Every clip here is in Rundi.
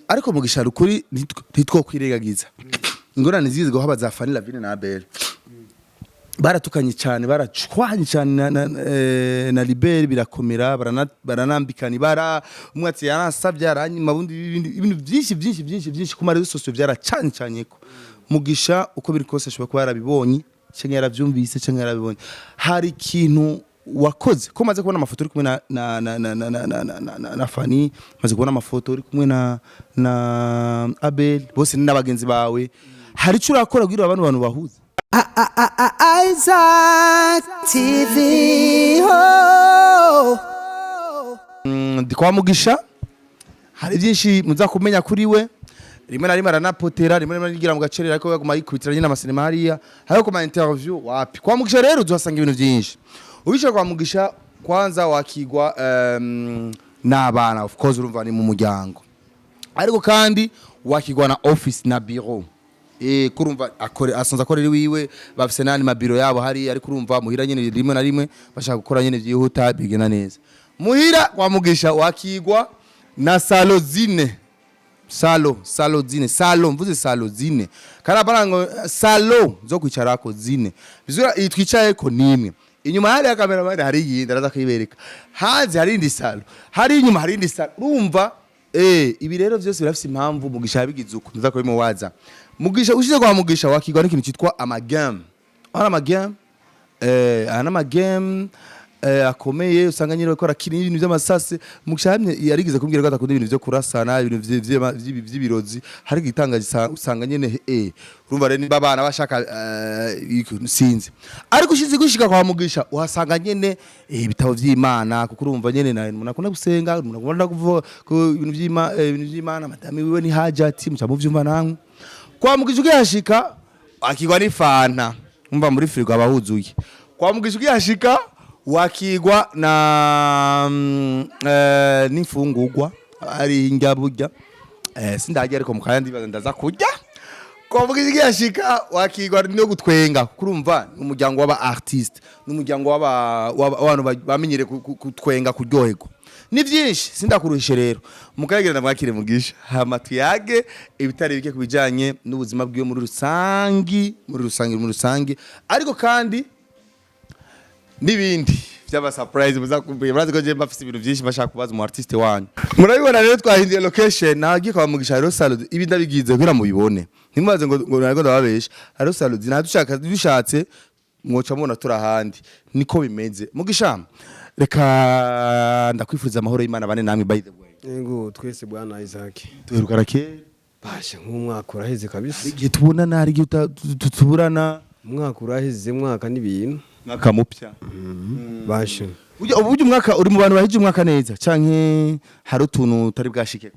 Ariko Mugisha, rukuri ntitwokwirengagiza ingorane zigeze haba za Fanny Lavine na Abel. Baratukanye cyane, baracwanye cyane na Libert, birakomera, baranambikana ibara. Umwe ati yaransabye, aranyima, bundi ibintu byinshi byinshi byinshi byinshi ku ma réseaux sociaux byaracancanye. Ko Mugisha, uko biri kose, ashobora kuba yarabibonye cyangwa yarabyumvise cyangwa yarabibonye. Hari ikintu wakoze ko maze kubona amafoto uri kumwe na Fanny, maze kubona amafoto uri kumwe na Abel, bose ni n'abagenzi bawe. Hari icyo urakora kugira abantu bahuze? Isaac TV. Oh. Ndi kwa Mugisha. Hari byinshi muza kumenya kuri we. Rimwe na rimwe aranapotera, rimwe na rimwe arigira mu gacerera, ariko yaguma yikubitira nyine amasinema hariya. Hariho ku ma interview wapi. Kwa Mugisha rero uzohasanga ibintu byinshi. Ubishe kwa Mugisha, kwanza wakigwa n'abana, of course urumva ni mu muryango, ariko kandi wakigwa na office na bureau. Kurumva akore asanze akorera iwiwe, bafise n'andi mabiro yabo hari, ariko urumva muhira nyene rimwe na rimwe bashaka gukora nyene byihuta, bigenda neza. Muhira kwa Mugisha wakigwa na salon zine, salon zine, salon mvuze salon zine karabara ngo salon zo kwicarako zine. Bizura iyi twicayeko nimwe, inyuma hari ya cameraman, hari iyindi araza kuyibereka, hanze hari indi salon, hari inyuma hari indi salon. Urumva ibi rero byose birafise impamvu Mugisha yabigize uko. Nza kubimuwaza. Mugisha, ushize kwa Mugisha wakigwa n'ikintu cyitwa amagame. Ari amagame, aya n'amagame akomeye, usanga nyine bariko barakina ibintu by'amasase. Mugisha yamye yarigeze kumbwira ko adakunda ibintu vyo kurasana, ibintu vy'ibirozi. Hari igitangaje, usanga nyene urumva rero niba abana bashaka sinzi. Ariko ushize gushika kwa Mugisha uhasanga nyene ibitabo vy'Imana, kuko urumva nyene na umuntu akunda gusenga, umuntu akunda kuvuga ku ibintu vy'Imana. Madame wiwe ni Hajati, muca muvyumva namwe. Kwa Mugisha ukihashika akigwa n'ifanta, umva muri frigo aba huzuye. Kwa Mugisha ukihashika wakigwa na n'imfungurwa, ari indya burya sindarya, ariko mu kanya ndibaza ndaza kurya. Kwa Mugisha ukihashika wakigwa no gutwenga, kuko urumva ni umuryango w'aba artiste, n'umuryango w'abantu bamenyereye kutwenga, kuryoherwa. Ni byinshi, sindakuruhishe rero. Mukayagira ndamwakire Mugisha, hama tuyage ibitari bike ku bijanye n'ubuzima bwiwe muri rusangi, muri rusangi, ariko kandi n'ibindi by'aba surprise muza kumbwira. Murazi ko je mbafise ibintu byinshi bashaka kubaza umu artiste wanyu. Murabibona rero twahinduye location, nagiye kwa Mugisha. Rero salon, ibi ndabigize kugira mubibone, ntimubaze ngo nariko ndababesha. Hariho salon dushaka, dushatse mwoca mubona turi ahandi. Niko bimeze. Mugisha, reka ndakwifuriza amahoro y'Imana bane namwe, by the way. Yego, twese bwana Isaac. Duherukana kera. Basha, nk'umwaka uraheze kabisa. Igihe tubonana, hari igihe tuburana. Umwaka uraheze, mwaka n'ibintu. Mwaka mupya. Basha. Burya ubu burya umwaka uri mu bantu bahije umwaka neza, canke hari utuntu utari bwashike?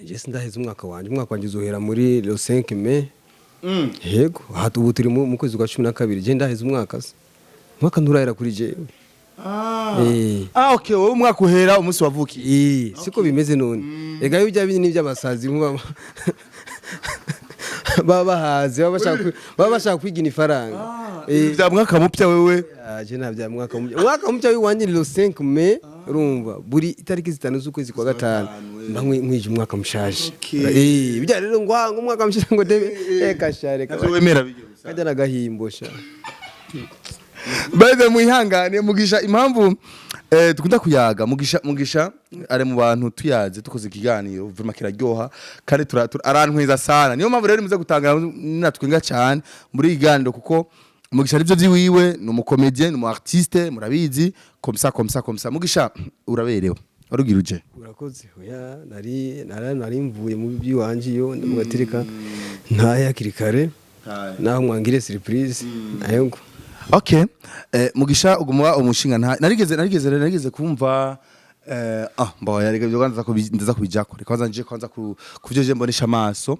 Je sindaheze umwaka wanje. Umwaka wanje uzohera muri le 5 mai. Yego, aha ubu turi mu kwezi kwa 12. Je ndaheze umwaka se? Umwaka nturahera kuri jewe. Ah, okay, wowe umwaka uhera umunsi wavukiye. Eh, siko bimeze none? Ega iyo bya bindi ni iby'abasazi, nkuba baba bahaze, baba bashaka kwigina ifaranga. Bya mwaka mupya wewe? Aje nta bya mwaka mupya. Umwaka mupya w'iwanjye ni le 5 mai. Urumva buri itariki 5 z'ukwezi kwa gatanu mba nkwije umwaka mushaje. Bijya rero ngo ngo umwaka mushaje ngo debe, eka sha, reka. Navyo wemera bijya gusa. Kajya nagahimbo sha. Baze mwihangane. Mugisha, impamvu dukunda kuyaga, Mugisha ari mu bantu tuyaze, tukoze ikiganiro vraiment kiraryoha kandi arantwiza sana. Niyo mpamvu rero muze gutangara natwenga cyane muri iyi kiganiro, kuko Mugisha arivyo vyiwiwe, ni umucomédien, ni umu artiste, murabizi, comme ça, comme ça, comme ça. Mugisha, uraberewe, warugira uje. Urakoze. Oya, nari mvuye mu by'iwanje, iyo ndamugatereka ntaye hakiri kare naho mwangire surprise nayo ngo. Okay. Mugisha, uguma umushinga nta narigeze kumva mbo yarega byo kwanza ndaza kubijako. Reka kwanza nje kwanza ku kuvyo je mbonesha amaso.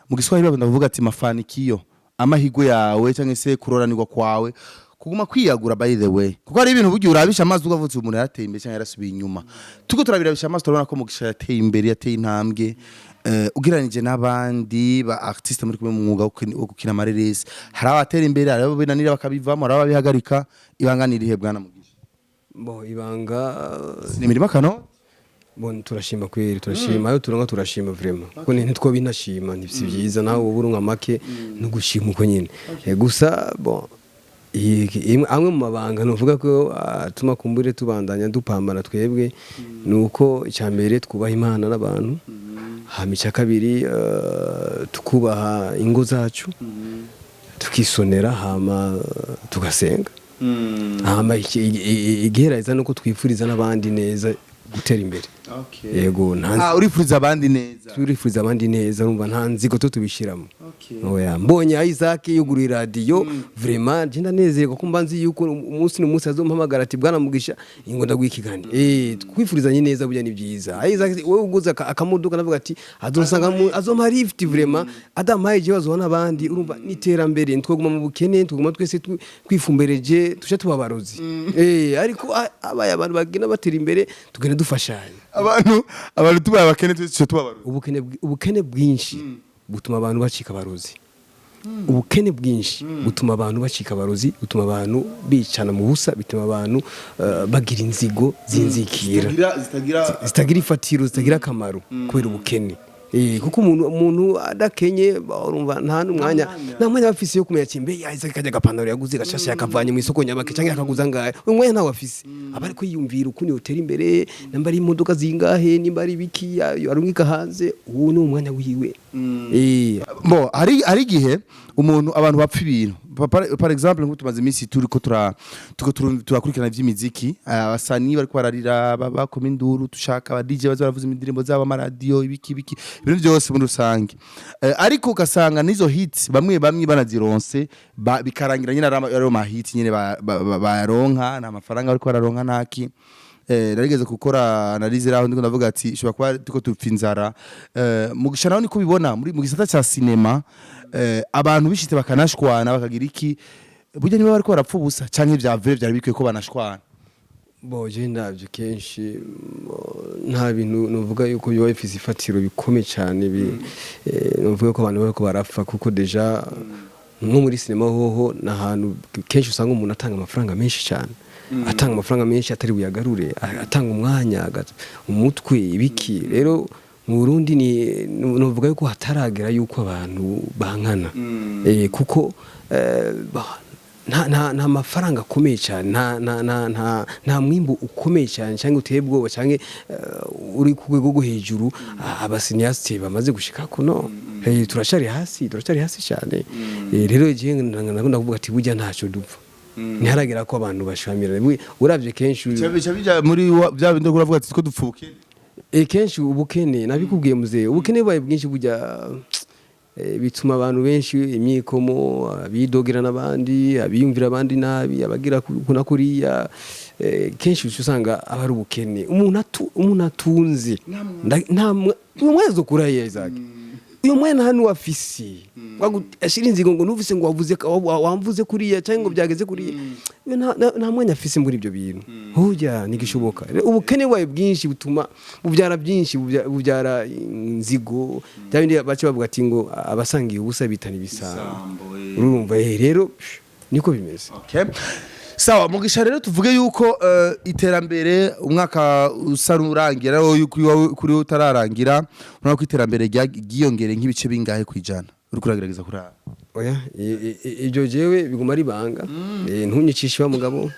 Mu Giswahili bakunda kuvuga ati mafanikio, amahigwe yawe cyangwa se kuroranirwa kwawe, kuguma kwiyagura, by the way, kuko hari ibintu burya urabisha amaso ukavutse umuntu yarateye imbere cyangwa yarasubiye inyuma. Tuko turabirabisha amaso, turabona ko Mugisha yateye imbere, yateye intambwe ugereranije n'abandi ba artiste muri kumwe mu mwuga wo gukina amareresi. Hari abatera imbere, hari abo binanira bakabivamo, hari ababihagarika. Ibanga ni irihe, bwana Mugisha? Bo, ibanga Ni imirima kano. Bon, turashima kweri, turashima ayo turonka, turashima vraiment, kuko ntitwo binashima, si byiza nawe uba uronka make no gushima uko nyine. Gusa bon, amwe mu mabanga nuvuga ko atuma kumbure tubandanya dupambana twebwe ni uko icya mbere twubaha Imana n'abantu, hama icya kabiri tukubaha ingo zacu, tukisonera, hama tugasenga, hama igihereza nuko twifuriza n'abandi neza gutera imbere. Yego, nta Ah, urifuriza abandi neza. Turifuriza abandi neza, urumva nta nzigo to tubishiramo. Oya, mbonye Isaac yuguruye radio, vraiment je ndanezerwa ko mba nzi yuko umunsi n'umunsi azompamagara ati: "Bwana Mugisha, ingo ndaguha ikiganiro." Twifurizanye neza burya ni byiza. Isaac, wowe uguze akamodoka, navuga ati azonsanga azompa lift, vraiment adampaye je bazoha n'abandi. Urumva n'iterambere, ntitwoguma mu bukene, tuguma twese twifumbereje tuje tuba abarozi. Ariko abaye abantu bagenda batera imbere, tugenda dufashanya. Abantu tubaye abakene twese tubabaruzi. Ubukene bwinshi butuma abantu bacika abarozi. Ubukene bwinshi butuma abantu bacika abarozi, butuma abantu bicana mu busa, bituma abantu bagira inzigo zinzikira zitagira zitagira ifatiro, zitagira akamaro kubera ubukene. Kuko umuntu adakenye urumva nta n'umwanya, nta mwanya aba afise yo kumenya ati: "Mbe yahise kajya agapantaro yaguze gashasha yakavanye mu isoko nyabake cyangwa yakaguza ngahe?" Uyu mwanya ntawe afise, aba ariko yiyumvira ukuntu yotera imbere, nimba ari imodoka zingahe, nimba ari ibiki arungika hanze. Uwo ni umwanya wiwe. Bo hari igihe umuntu, abantu bapfa ibintu. Par exemple, nko tumaze iminsi turiko turakurikirana ivy'imiziki, abasani bariko bararira, bakoma induru, dushaka aba DJ baza baravuza indirimbo zabo, amaradiyo, ibiki ibiki, ibintu byose muri rusange. Ariko ugasanga n'izo hits bamwe bamwe banazironse, bikarangira nyine ari ama hits nyine bayaronka, nta mafaranga bariko bararonka ntaki. Narigeze gukora analyse raho, ndiko ndavuga ati ishobora kuba turiko dupfa inzara. Mugisha nawe niko ubibona muri mu gisata ca cinema, abantu bishitse bakanashwana bakagira iki, burya niba bariko barapfa ubusa canke vya vrai vyari bikwiye ko banashwana? Bo je ndavyo kenshi nta bintu nuvuga yuko biba bifise ifatiro bikomeye cyane, nuvuga ko abantu bariko barapfa, kuko déjà nko muri sinema hoho ni ahantu kenshi usanga umuntu atanga amafaranga menshi cyane, atanga amafaranga menshi atari buyagarure, atanga umwanya, umutwe, ibiki. Rero mu Burundi ni nuvuga yuko hataragera yuko abantu bankana, kuko nta mafaranga akomeye cyane, nta mwimbu ukomeye cyane cyangwa uteye ubwoba cyangwa uri ku rwego rwo hejuru aba cinéastes bamaze gushika kuno. Turacari hasi, turacari hasi cyane. Rero je ndakunda kuvuga ati burya ntacyo dupfa, ntiharagera ko abantu bashamirana. Uravye kenshi bica bija muri bya bindi uravuga ati two dupfa ubukene. Kenshi ubukene, nabikubwiye muzehe, ubukene bubaye bwinshi burya bituma abantu benshi imyikomo, abidogera n'abandi, abiyumvira abandi nabi, abagira kuna kuriya. Kenshi uca usanga aba ari ubukene. Umuntu atunze nta uyo mwanya azokura he, Isaac? Uyo mwanya nta n'uwafise ashira inzigo ngo nuvise ngo wavuze wamvuze kuriya cyangwa ngo byageze kuriya. Uyo nta mwanya afise muri ibyo bintu, burya ntigishoboka. Rero ubukene bubaye bwinshi butuma bubyara byinshi, bubyara inzigo, bya bindi baca bavuga ati ngo abasangiye ubusa bitana ibisambo. Urumva rero niko bimeze. Okay. Sawa Mugisha, rero tuvuge yuko iterambere umwaka usa n'urangira, wowe kuri wowe utararangira, urabona ko iterambere ryiyongere nk'ibice bingahe kwijana uriko uragerageza kuraba? Oya, ibyo jewe biguma ari ibanga. Ntunyicishe wa mugabo,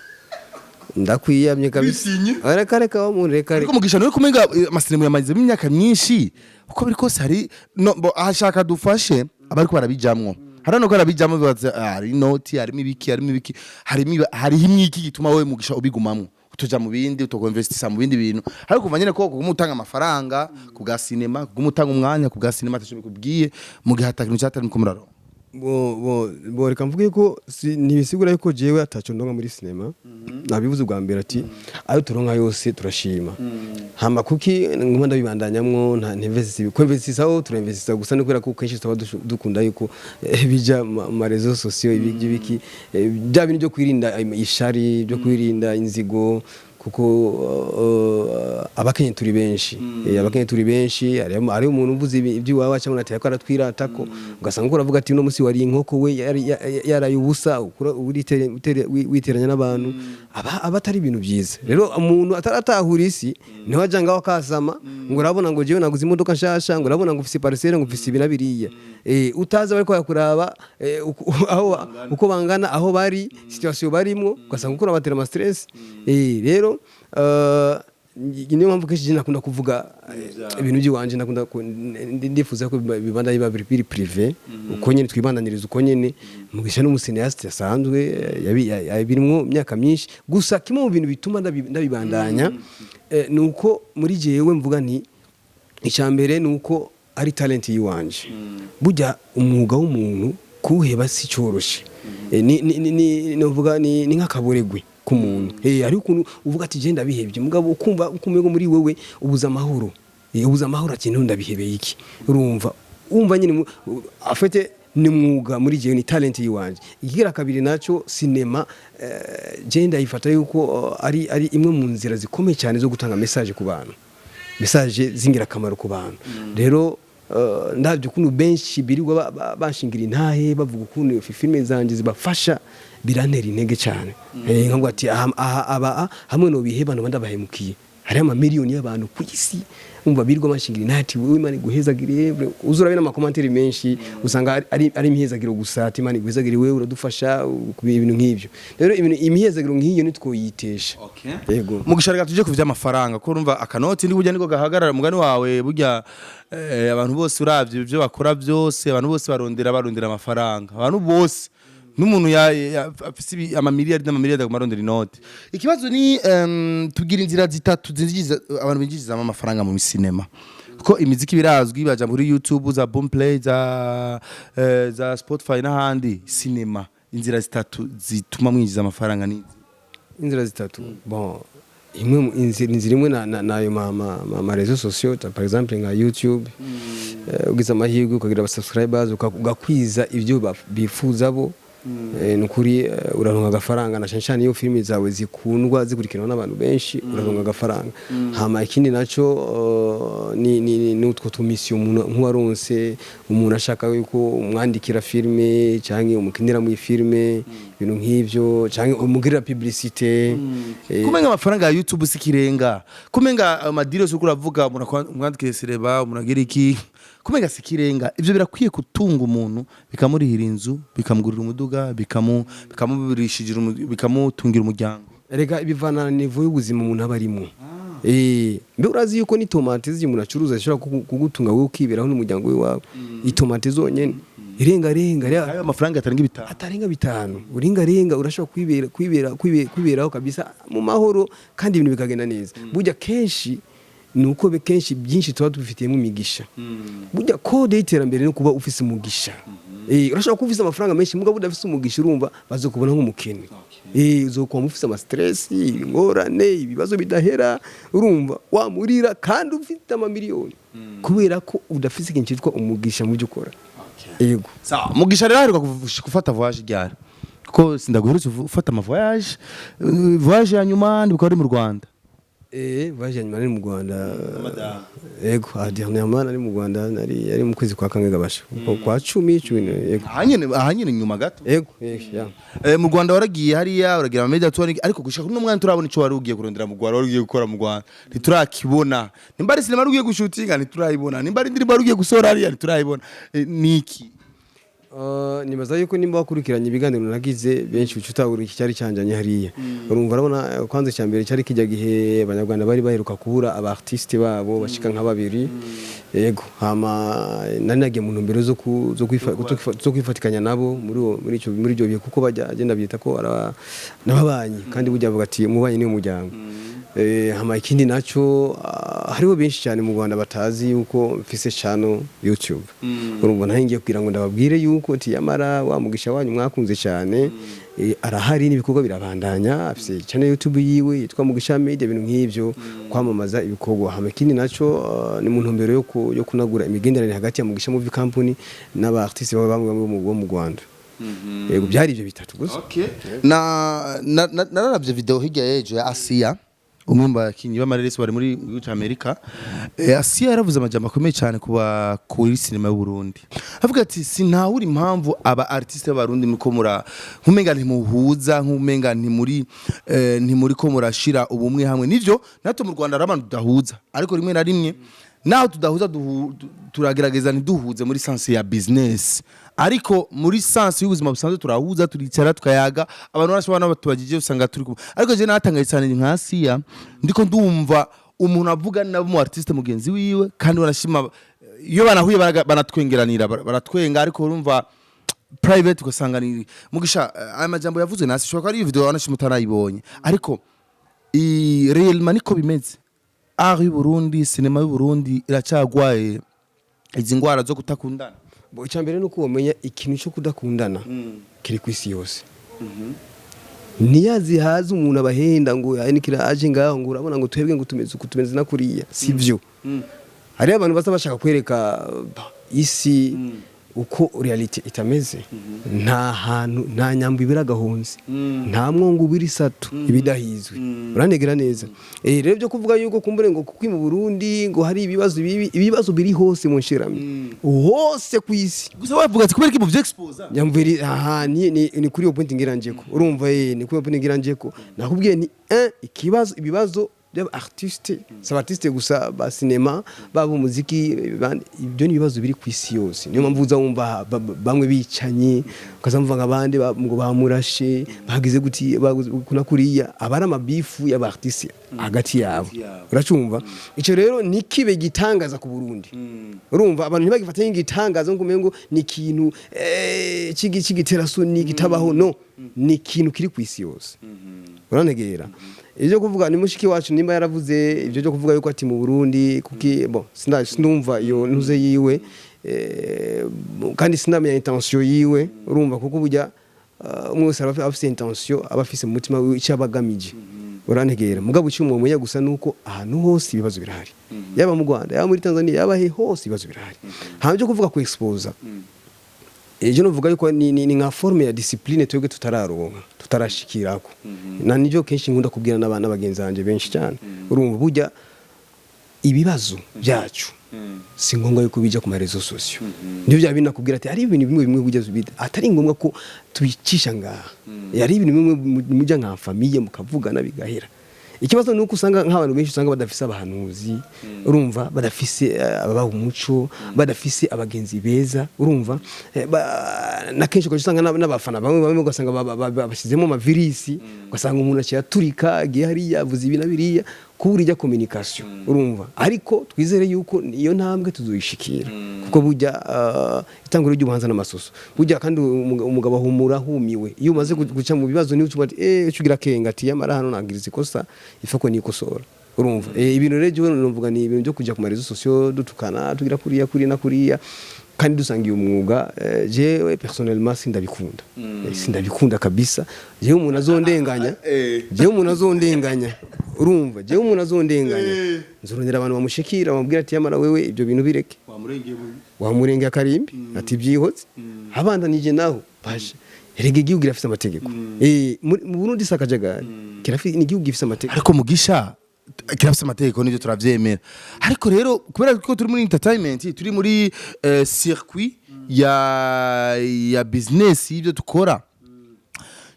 ndakwiyamye kabisa. Wisinye? Oya, reka reka wa muntu, reka Ariko reka. Mugisha nawe kumenga amasinema yamazemo imyaka myinshi, uko biri kose hari no bo ahashaka dufashe abariko barabijamwo, hari no barabijamwo bibaza, hari inoti, harimo ibiki, harimo ibiki, harimo hariho imwiki gituma wowe Mugisha ubigumamwo, utuja mu bindi, utokinvestisa mu bindi bintu, ariko kuva nyene ko kuguma utanga amafaranga ku bwa sinema, kuguma utanga umwanya ku bwa sinema, ataco bikubwiye mu gihe ata kintu cyatari muko muraronka. Bo reka mvuge ko ntibisigura yuko jewe ataco ndonka muri sinema. Nabivuze ubwa mbere ati ayo turonka yose turashima. Hama kuki nguma ndabibandanyamwo, nta ntinvestisa ko investisa aho turinvestisa gusa ni kubera ko kenshi tuba dukunda yuko bija mu ma réseaux sociaux, ibiki ibiki, bya bintu byo kwirinda ishari, byo kwirinda inzigo. Kuko abakenye turi benshi. Abakenye turi benshi. Hariho umuntu uvuze iby'iwawe cyangwa ati ko aratwiratako, ugasanga uko uravuga ati uno musi wari inkoko we yaraye ubusa, witeranya n'abantu aba atari ibintu byiza. Rero umuntu ataratahura isi niho aja ngaho akasama ngo urabona ngo jewe naguze imodoka nshasha, ngo urabona ngo ufise parcelle, ngo ufise ibi na biriya. Utazi bariko barakuraba, aho uko bangana, aho bari, situation barimwo, ugasanga uko urabatera ama stress. Rero niyo mpamvu kenshi je nakunda kuvuga ibintu by'iwanje, nakunda ndifuza ko bibanda biba biri privé, uko nyene twibandaniriza uko nyene. Mugisha n'umu cinéaste asanzwe, yabirimwo imyaka myinshi. Gusa kimwe mu bintu bituma ndabibandanya, ni uko muri jewe mvuga nti icya mbere ni uko ari talent yiwanje. Burya umwuga w'umuntu kuwuheba si cyoroshe. Ni novuga ni nk'akaboregwe k'umuntu. Hari ukuntu uvuga ati je ndabihebye, mugabo ukumva ukumva muri wewe ubuza amahoro. Ubuza amahoro ati none ndabihebeye iki? Urumva wumva nyine afite ni mwuga muri jewe, ni talent yiwanje. Ikigira kabiri naco, cinema je ndayifata yuko ari imwe mu nzira zikomeye cyane zo gutanga message ku bantu, message z'ingirakamaro ku bantu. Rero ndabyo ukuntu benshi birirwa banshingira intahe, bavuga ukuntu iyo filime zanje zibafasha, birantera intege cyane. Nkavuga ati aha aba hamwe no biheba no ndabahemukiye. Hariho amamiliyoni y'abantu ku isi umva birirwa banshingira intahe ati wowe Imana iguhezagire. Uzura n'ama commentaires menshi, usanga ari imihezagiro gusa, ati Imana iguhezagire, wewe uradufasha ku ibintu nk'ibyo. Rero ibintu imihezagiro nk'iyo nitwoyitesha. Yego. Mugisha, reka tuje ku vy'amafaranga, ko urumva akanoti ndi burya niko gahagarara umugani wawe. Burya abantu bose uravye ibyo bakora byose, abantu bose barondera amafaranga. Abantu bose, n'umuntu afise amamiliyari n'amamiliyari aguma arondera inoti. Ikibazo ni tugira inzira zitatu zinjiza abantu binjirizamo amafaranga mu sinema, kuko imiziki birazwi, baja muri YouTube, za Boomplay, za Spotify n'ahandi. Sinema, inzira zitatu zituma mwinjiza amafaranga ni izi? Inzira zitatu, bon, imwe inzira imwe nayo ma réseaux sociaux, par exemple nka YouTube. Ugize amahirwe ukagira aba subscribers, ugakwiza ibyo bifuza bo, ni ukuri uraronka agafaranga, na cyane cyane iyo filimi zawe zikundwa, zikurikiranwa n'abantu benshi, uraronka agafaranga. Hama ikindi naco ni utwo tu mission umuntu nk'uwaronse, umuntu ashaka yuko umwandikira filime cyangwa umukinira muri filime, ibintu nk'ivyo, cyangwa umugirira publicité. Kumenga amafaranga ya YouTube si kirenga, kumenga amadiro yose uriko uravuga, umuntu umwandikire sireba, umuntu agira iki, kumenga si kirenga. Ivyo birakwiye gutunga umuntu, bikamurihira inzu, bikamugurira umuduga, bikamurishijira bikamutungira umuryango? Erega bivana na niveau y'ubuzima umuntu aba arimo. Mbe urazi yuko ni tomate z'igihe umuntu acuruza zishobora kugutunga wowe ukiberaho n'umuryango wawe? Itomate zonyene irenga renga Ayo amafaranga atarenga 5. Atarenga 5, uringa renga urashobora kwiberaho kabisa mu mahoro kandi ibintu bikagenda neza. Burya kenshi ni uko kenshi byinshi tuba tubifitiyemo imigisha. Burya code y'iterambere no kuba ufise umugisha. Urashobora kuba ufise amafaranga menshi mugabo udafise umugisha, urumva bazokubona nk'umukene. Uzokuba ufise ama stress, ingorane, ibibazo bidahera, urumva wamurira kandi ufite amamiliyoni, kubera ko udafise ikintu cyitwa umugisha mu byo ukora. Yego. Sawa Mugisha, rero aheruka gufata voyage ryari? Kuko sindaguherutse ufata ama voyage. Voyage ya nyuma ndibuka wari mu Rwanda. Voyage ya nyuma nari mu Rwanda. Yego, ah, dernièrement nari mu Rwanda, nari yari mu kwezi kwa kangahe gabasha? Kwa 10, 10, yego. Ahanyene nyuma gato. Yego, ya. Mu Rwanda waragiye hariya, uragira ama media tour, ariko gushika kuri uno mwanya turabona ico wari ugiye kurondera mu Rwanda, wari ugiye gukora mu Rwanda, ntiturakibona. Nimba ari sinema wari ugiye gushutinga, ntiturayibona. Nimba ari indirimbo wari ugiye gusohora hariya, ntiturayibona. Niki? Nibaza yuko nimba wakurikiranye ibiganiro nagize benshi uca utahura iki cyari cyanjanye hariya. Urumva urabona, kwanza icya mbere cyari kijya gihe abanyarwanda bari baheruka kubura aba artiste babo bashika nka babiri. Yego, hama nari nagiye mu ntumbero zo kwifatikanya nabo muri ibyo bihe, kuko bajya agenda byita ko n'ababanyi, kandi burya bavuga ati umubanyi ni umuryango. Hama ikindi naco, hariho benshi cyane mu Rwanda batazi yuko mfise channel YouTube. Urumva naho ngiye kugira ngo ndababwire yuko ati yamara wa Mugisha wanyu mwakunze cyane, arahari n'ibikorwa birabandanya, afise channel YouTube yiwe yitwa Mugisha Media, ibintu nk'ivyo, kwamamaza ibikorwa. Hama ikindi naco, ni mu ntumbero yo kunagura imigenderanire hagati ya Mugisha Movie Company n'aba artiste bamwe bamwe bo mu Rwanda. Yego, byari ivyo bitatu gusa. Okay. Nararavye video hirya y'ejo ya Asia. Umwe mu bakinyi b'amareresi bari muri gihugu ca Amerika. Asiya yaravuze amajambo akomeye cyane kuba kuri sinema y'u Burundi. Avuga ati sinahura impamvu aba artiste b'Abarundi muriko mura nkumenga ntimuhuza, nkumenga ntimuri ntimuri ko murashira ubumwe hamwe. Nivyo, natwe mu Rwanda hari abantu tudahuza, ariko rimwe na rimwe naho tudahuza turagerageza ntiduhuze muri sens ya business, ariko muri sens y'ubuzima busanzwe turahuza, turicara tukayaga. Abantu barashobora n'abatubagije usanga turi kumwe. Ariko je natangaye cyane nka Asiya, ndiko ndumva umuntu avuga nabo mu artiste mugenzi wiwe, kandi barashima iyo banahuye, banatwengeranira, baratwenga, ariko urumva private ugasanga ni Mugisha. Aya majambo yavuzwe nasi shobora kuba ari video wanashima utarayibonye, ariko i réellement niko bimeze. Art y'u Burundi, sinema y'u Burundi iracagwaye izi ngwara zo kutakundana. Bo, icya mbere ni uko wamenya ikintu cyo kudakundana kiri ku isi yose. Ntiyazihaze umuntu abahenda ngo aya nikira aje ngaho ngo urabona ngo twebwe ngo tumeze uku, tumeze na kuriya, sivyo. Hariho abantu baza bashaka kwereka isi uko réalité itameze. Nta hantu nta nyambo ibira agahunzi, nta mwongo ubira isatu ibidahizwe. Uranegera neza. Rero byo kuvuga yuko kumbure ngo kuko mu Burundi ngo hari ibibazo bibi, ibibazo biri hose mu nshirami hose ku isi. Gusa bavuga ati kubera iki muvyo exposa? Nyamviri aha ni kuri iyo point ngira njeko. Urumva, ni kuri iyo point ngira njeko. Nakubwiye ni un ikibazo, ibibazo by'aba artiste, si artiste gusa ba cinéma, baba umuziki, ibyo ni ibibazo biri ku isi yose. Niyo mpamvu uza wumva bamwe bicanye, ukazamva ngo abandi ngo bamurashe, bagize guti baguze kuna kuriya, aba ari amabifu y'aba artiste hagati yabo. Uracumva? Icyo rero ntikibe gitangaza ku Burundi. Urumva, abantu ntibagifate nk'igitangaza ngo umengo ni ikintu c'igiterasoni kitabaho. No ni ikintu kiri ku isi yose. Urantegera? Ibyo kuvuga ni mushiki wacu nimba yaravuze ibyo byo kuvuga yuko ati mu Burundi kuki, bon, sinumva iyo ntuze yiwe, kandi sinamenya intention yiwe. Urumva, kuko burya umwe wese aba afise intention, aba afise mu mutima wiwe icyo aba agamije. Urantegera? Mugabo icyo umumenya gusa nuko ahantu hose ibibazo birahari, yaba mu Rwanda, yaba muri Tanzania, yaba he hose ibibazo birahari. Hanyuma byo kuvuga ku exposa, ejo novuga yuko ni nka forme ya discipline twebwe tutararonka, tutarashikirako. Na nibyo kenshi nkunda kubwira n'abana bagenzi banje benshi cyane. Urumva, burya ibibazo byacu si ngombwa yuko bijya ku ma réseaux sociaux. Nibyo bya binakubwira ati hari ibintu bimwe bimwe burya atari ngombwa ko tubicisha ngaha. Hari ibintu bimwe mujya nka famille mukavugana bigahera. Ikibazo ni uko usanga nk'abantu benshi usanga badafise abahanuzi, urumva, badafise ababaha umuco, badafise abagenzi beza. Urumva, na kenshi ugaca usanga n'abafana bamwe bamwe ugasanga bashyizemo amavirisi, ugasanga umuntu aciye aturika, agiye hariya avuze ibi na biriya kubura ijya communication. Urumva, ariko twizere yuko iyo ntambwe tuzoyishikira, kuko burya itanguro ry'ubuhanza n'amasoso burya, kandi umugabo ahumura ahumiwe. Iyo umaze guca mu bibazo niyo ucuma ati ucugira kenga ati yamara hano nagiriza ikosa ifako nikosora. Urumva, ibintu rero jewe numvuga ni ibintu byo kujya ku ma réseaux sociaux dutukana, tugira kuriya kuriya na kuriya, kandi dusangiye umwuga, jewe personnellement sindabikunda. Sindabikunda kabisa. Jewe umuntu azondenganya, jewe umuntu azondenganya, urumva, jewe umuntu azondenganya nzorondera abantu bamushikira, bamubwira ati yamara wewe ibyo bintu bireke, wamurengeye akarimbi, ati byihotse abandanije naho baje. Erega igihugu kirafise amategeko. Mu Burundi si akajagari, kirafise, ni igihugu gifise amategeko. Ariko Mugisha, kirafise amategeko nivyo turavyemera, ariko rero kubera ko turi muri entertainment, turi muri circuit ya business y'ibyo dukora,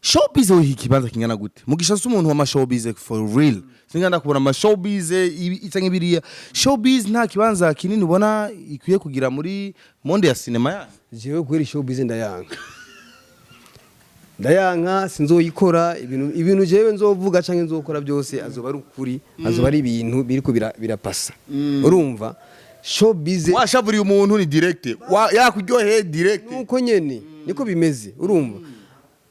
showbiz we ikibanza kingana gute? Mugisha si umuntu wa showbiz for real, singana kubona ama showbiz ibi canke biriya. Showbiz nta kibanza kinini ubona ikwiye kugira muri monde ya cinema yanyu? Jewe kubera showbiz ndayanka, ndayanka, sinzoyikora. Ibintu jewe nzovuga canke nzokora byose azoba ari ukuri, azoba ari ibintu biriko birapasa. Urumva, showbiz Washavuriye umuntu ni direct, yakuryoheye direct. Nuko nyene niko bimeze. Urumva,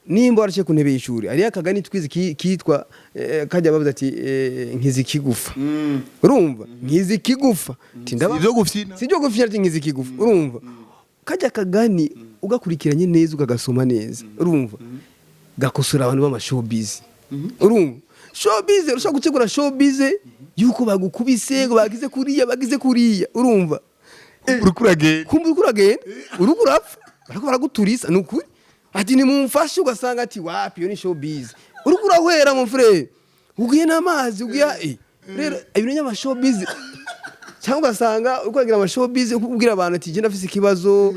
nimba waraciye ku ntebe y'ishuri, hariyo akagani twize kitwa kajya bavuze ati nkiza ikigufa. Urumva, nkiza ikigufa. Ati Ivyo gufyina. Si ibyo gufyina, ati nkiza ikigufa. Urumva, kajya kagani ugakurikiranye neza, ukagasoma neza, urumva gakosora abantu b'ama showbiz. Urumva, showbiz ushobora gutegura showbiz yuko bagukubise, ngo bagize kuriya, bagize kuriya. Urumva, uriko uragenda. Kumva uriko uragenda, uriko urapfa, bariko baraguturisa, ni ukuri, ati nimumfashe, ugasanga ati wapi, iyo ni showbiz. Uriko urahwera mon frère. Ugiye n'amazi, ugiye rero ibintu by'amashowbiz, cyangwa ugasanga uriko uragira amashowbiz, ubwira abantu ati: "Genda, mfise ikibazo,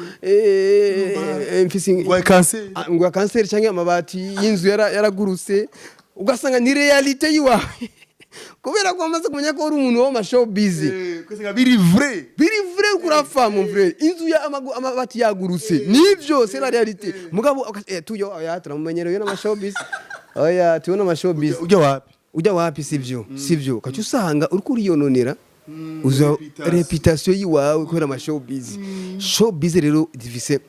mfise Urwaye kanseri. Ah, ngo kanseri cyangwa amabati y'inzu yaragurutse." Ugasanga ni réalité yiwawe, kubera ko wamaze kumenya ko uri umuntu w'amashowbiz. Ugasanga biri vrai. Biri vrai, kurapfa mon frère, inzu ya amabati yagurutse, nivyo, c'est la réalité. Mugabo tuyo oya, turamumenyereye n'amashowbiz, oya, tubona amashowbiz. Ujya wapi? Ujya wapi? Sivyo, sivyo. Ukaca usanga uriko uriyononera uza réputation yiwawe kubera ama showbiz. Showbiz rero zifise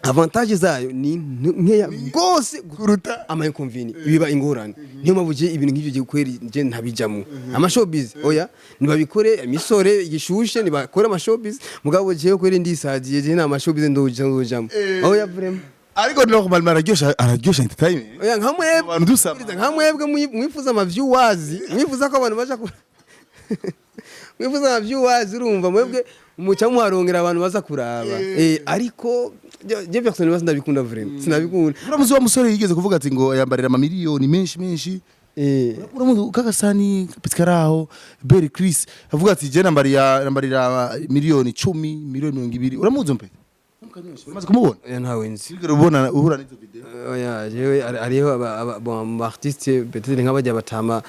avantage zayo ni nkeya gose kuruta ama inconvénients, biba ingorane. Niyo mpamvu je ibintu nk'ivyo je kweri je ntabijamwo ama showbiz, oya. Nibabikore imisore igishushe, nibakore ama showbiz, mugabo jewe kweri ndisaziye, je nta ma showbiz ndojamo, oya, vraiment. Ariko normal araryosha entertainment. Oya, nka mwebwe. Abantu dusaba. Nka mwebwe mwifuza ama viewers, mwifuza ko abantu baja ku mwifuza ama viewers, urumva mwebwe muca muharongera abantu baza kuraba, ariko je personnellement sinabikunda, vraiment sinabikunda. Uramuzi wa musore yigeze kuvuga ati ngo yambarira amamiliyoni menshi menshi? Uramuzi kagasani kapitsikaraho Berry Chris avuga ati: "Je nambarira miliyoni 10, miliyoni 20." Uramuzi mpe? Uramaze kumubona? Oya, ntawe nzi. Wigera ubona uhura n'izo video? Oya, jewe hariho bon, mu artiste peut-être nk'abajya batama,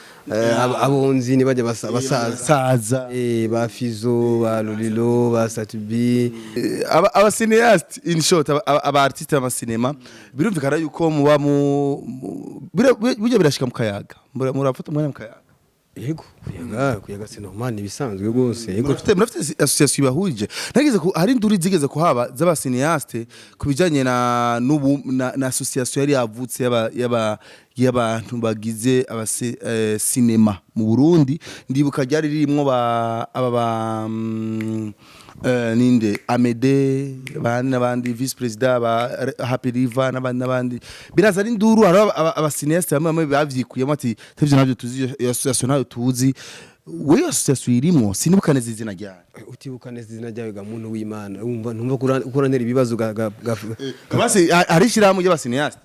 abonzi ni bajya basaza. Saza. Ba Fizo, ba Lolilo, ba Satubi. Aba cinéaste, in short aba artiste b'amasinema, birumvikana yuko muba mu burya birashika mu kayaga. Murafata umwanya mu kayaga. Yego, kuyaga c'est normal, ni ibisanzwe rwose, yego. Murafite association ibahurije. Nageze ku hari induri zigeze kuhaba z'aba cinéaste ku bijanye na n'ubu na association yari yavutse y'aba y'abantu bagize aba cinéma mu Burundi. Ndibuka ryari ririmwo ba aba ba ninde, Amede bandi n'abandi, vice président ba Happy River n'abandi n'abandi. Biraza ari induru, hari aba cinéaste bamwe bamwe bavyikuyemo ati: "Tevyo navyo tuzi, iyo association nayo tuzi." Wewe association irimwo, sinibuka neza izina ryayo. Utibuka neza izina ryawe ga muntu w'Imana, wumva ntumva kurantera ibibazo ga Basi hari ishyirahamwe ry'aba cinéaste.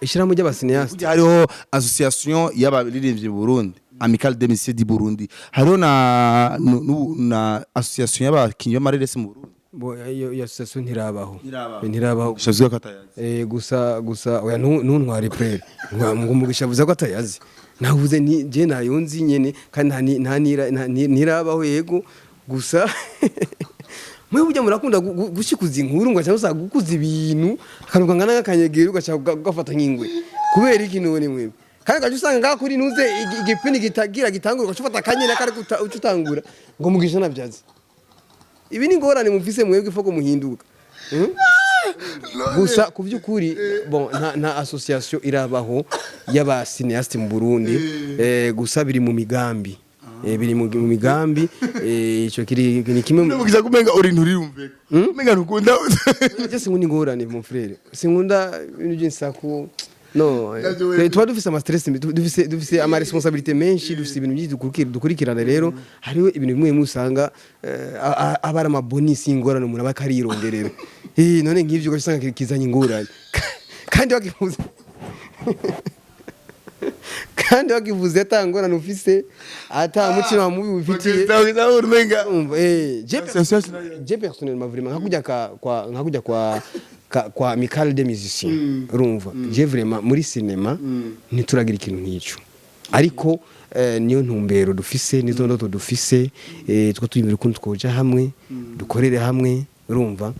Ishyirahamwe ry'aba cinéaste? Burya hariho association y'abaririmbyi mu Burundi, Amicale des Musiciens du Burundi, hariho na association y'abakinyi b'amareresi mu Burundi. Bo, iyo association ntirabaho. Ntirabaho. Ntirabaho. Shavuze ko atayazi. Gusa oya, ntuntware prere ngo umugisha avuze ko atayazi. Navuze nti je nayo nzi nyene, kandi nta ntirabaho. Yego, gusa mwe burya murakunda gushikuza inkuru ngo cyangwa usanga gukuza ibintu akantu kangana nk'akanyegeri, ugaca ugafata nk'ingwe. Kubera iki none mwebwe? Kandi ugaca usanga ngaha kuri ntuze igipini gitagira gitangura, ugaca ufata akanyene kari uca utangura ngo mugisha navyazi. Ibi ni ingorane mufise mwebwe, ifoko muhinduka. Gusa ku by'ukuri, bon, nta association irabaho y'aba cinéaste mu Burundi, gusa biri mu migambi, biri mu migambi, ico kiri ni kimwe Mugisha kumenga uri nturirumve kumenga ntukunda. Je sinkunda ingorane, mon frère, sinkunda ibintu by'insaku, no. Navyo wewe. Tuba dufise ama stress, dufise ama responsabilité menshi, dufise ibintu byinshi dukurikirana. Rero hariho ibintu bimwe bimwe usanga aba ari amabonisi y'ingorane umuntu aba akarironderera. None nk'ivyo ugaca usanga kizanye ingorane, kandi wakivuze ata ngorane ufise, ata mutima mubi wifitiye. Umenga Umva, je personnellement vraiment nkakujya kwa nkakujya kwa Amicale des Musiciens, urumva je vraiment muri cinéma ntituragira ikintu nk'ico, ariko niyo ntumbero dufise, nizo ndoto dufise, two tuyimira ukuntu twoja hamwe, dukorere hamwe, urumva.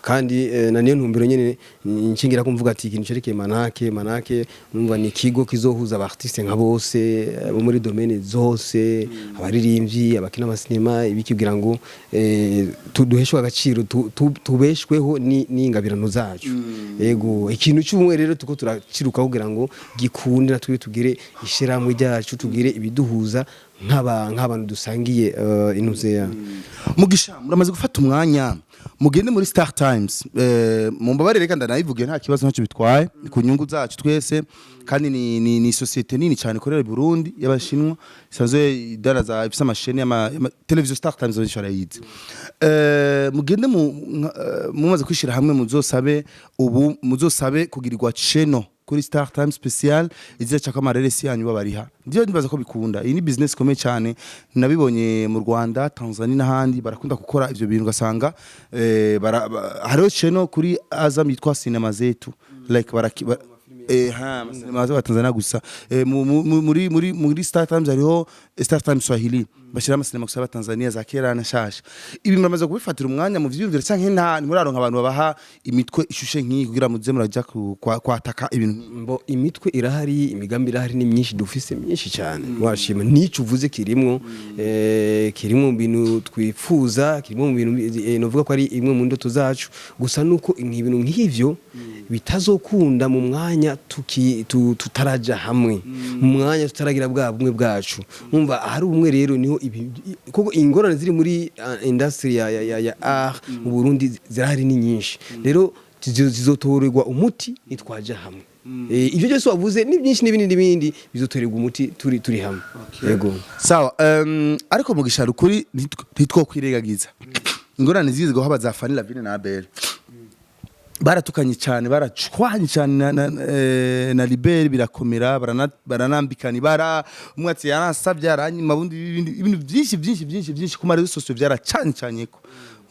Kandi na niyo ntumbero nyene nshingira ko mvuga ati ikintu cerekeye Manake numva ni ikigo kizohuza aba artiste nka bose, bo muri domaine zose, abaririmbyi, abakina amasinema, ibiki, kugira ngo duheshwe agaciro, tubeshweho n'ingabirano zacu. Yego, ikintu cy'ubumwe rero tuko turaciruka kugira ngo gikunde, natwe tugire ishyirahamwe ryacu, tugire ibiduhuza nk'abantu dusangiye intuzeya. Mugisha, muramaze gufata umwanya mugende muri Star Times, mumbabarire kandi ndanayivuge, nta kibazo, ntacyo bitwaye, ni ku nyungu zacu twese. Kandi ni société nini cyane ikorera i Burundi y'abashinwa, isanzwe idaraza, ifise amasheni y'ama television. Star Times benshi barayizi. Mugende mumaze kwishira hamwe, muzosabe ubu muzosabe kugirirwa channel. Kuri Star Time Special izica ko amareresi yanyu babariha. Ndiyo, nibaza ko bikunda. Iyi ni business ikomeye cyane. Nabibonye mu Rwanda, Tanzania n'ahandi, barakunda gukora ivyo bintu, ugasanga hariho channel kuri Azam yitwa Cinema Zetu, like ha amasinema za Tanzania gusa. Muri Star Times hariho Star Times Swahili, bashira amasinema gusa Tanzania za kera na shasha. Ibi muramaze kubifatira umwanya mu vyiyumviro, canke nta ntimuraronka abantu babaha imitwe ishushe nk'iyi kugira muze muraja kwataka ibintu nk'ibi? Mbo imitwe irahari, imigambi irahari, ni myinshi dufise, myinshi cyane. Washima n'icyo uvuze kirimwo, kirimwo mu bintu twifuza, kirimwo mu bintu, novuga ko ari imwe mu ndoto zacu. Gusa nuko ibintu nk'ivyo bitazokunda mu mwanya tutaraja hamwe, mu mwanya tutaragira bwa bumwe bwacu. Umva, ahari ubumwe rero niho ibi, kuko ingorane ziri muri industry ya art mu Burundi zirahari, ni nyinshi. Rero zizotorerwa umuti nitwaja hamwe. Ibyo byose wavuze ni byinshi n'ibindi n'ibindi bizotorerwa umuti turi hamwe. Yego. Sawa, ariko Mugisha, rukuri ntitwokwirengagiza ingorane zizwiho haba za Fanny Lavine na Abel. Baratukanye cyane, baracwanye cyane na Libert, birakomera, baranambikana ibara. Umwe ati yarasabye aranyima, bundi ibintu byinshi byinshi byinshi byinshi ku ma réseaux sociaux byaracanye ko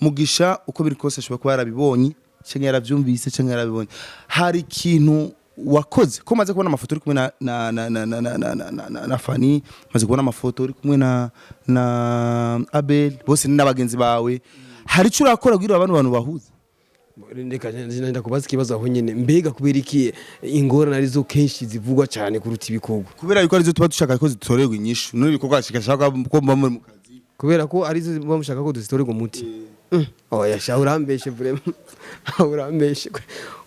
Mugisha, uko biri kose, ashobora kuba yarabibonye cyangwa yarabyumvise cyangwa yarabibonye. Hari ikintu wakoze ko maze kubona amafoto uri kumwe na Fanny, maze kubona amafoto uri kumwe na Abel, bose ni n'abagenzi bawe. Hari icyo urakora kugira abantu bahuze? Reka ndenda kubaza ikibazo aho nyene. Mbega kubera iki ingorane arizo kenshi zivugwa cyane kuruta ibikorwa? Kubera yuko arizo tuba dushaka ko zitorerwa inyishu, n'ibikorwa kigashaka ko muba muri mu kazi. Kubera ko arizo muba mushaka ko duzitorerwa umuti. Oya sha, urambeshe vraiment, urambeshe.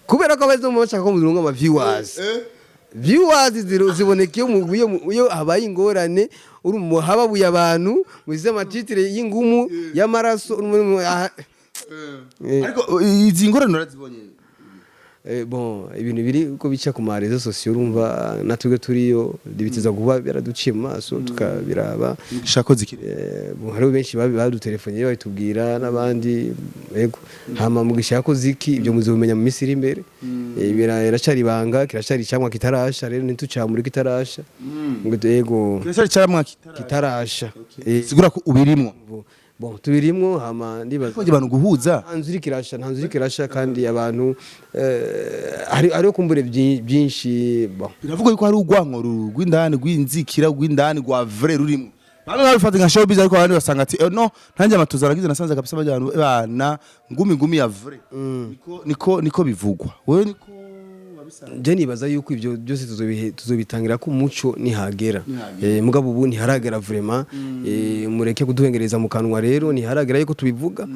Kubera ko abazo muba mushaka ko muronka ama viewers. Viewers ziboneka iyo habaye ingorane, uri mu hababuye abantu muzize ama titres y'ingumu y'amaraso uri. Ariko izi ngorane urazibonye? Bon, ibintu biri uko bica ku ma réseaux sociaux, urumva natwe turiyo, bitiza kuba byaraduciye mu maso tukabiraba. Shako zikiri. Bon, hariho benshi badutelefoniye babitubwira n'abandi. Yego, hama Mugisha yakoze iki, ibyo muzobimenya mu minsi iri imbere. Biracari ibanga, kiracari icamwa kitarasha. Rero ntitucamure kitarasha ngo yego. Kiracari caramwa kitara. Kitarasha. Sigura ko ubirimwo. Bon, tubirimwo, hama ndibaza ko abantu guhuza. Nta nzu iriko irasha, nta nzu iriko irasha. Kandi abantu, hariho kumbure byinshi, bon. Biravuga yuko hari urwanko rw'indani, rw'inzikira, rw'indani rwa vrai rurimo. Bamwe babifata nka showbiz, ariko abandi basanga ati no ntanjye amatoza aragize, nasanze kabisa bajya bana ngumi ngumi ya vrai. Niko bivugwa, wewe niko wabisanga? Je nibaza yuko ibyo byose tuzobitangira ko umuco nihagera. Mugabo ubu ntiharagera vraiment. Mureke kuduhengereza mu kanwa. Rero ntiharagera yuko tubivuga.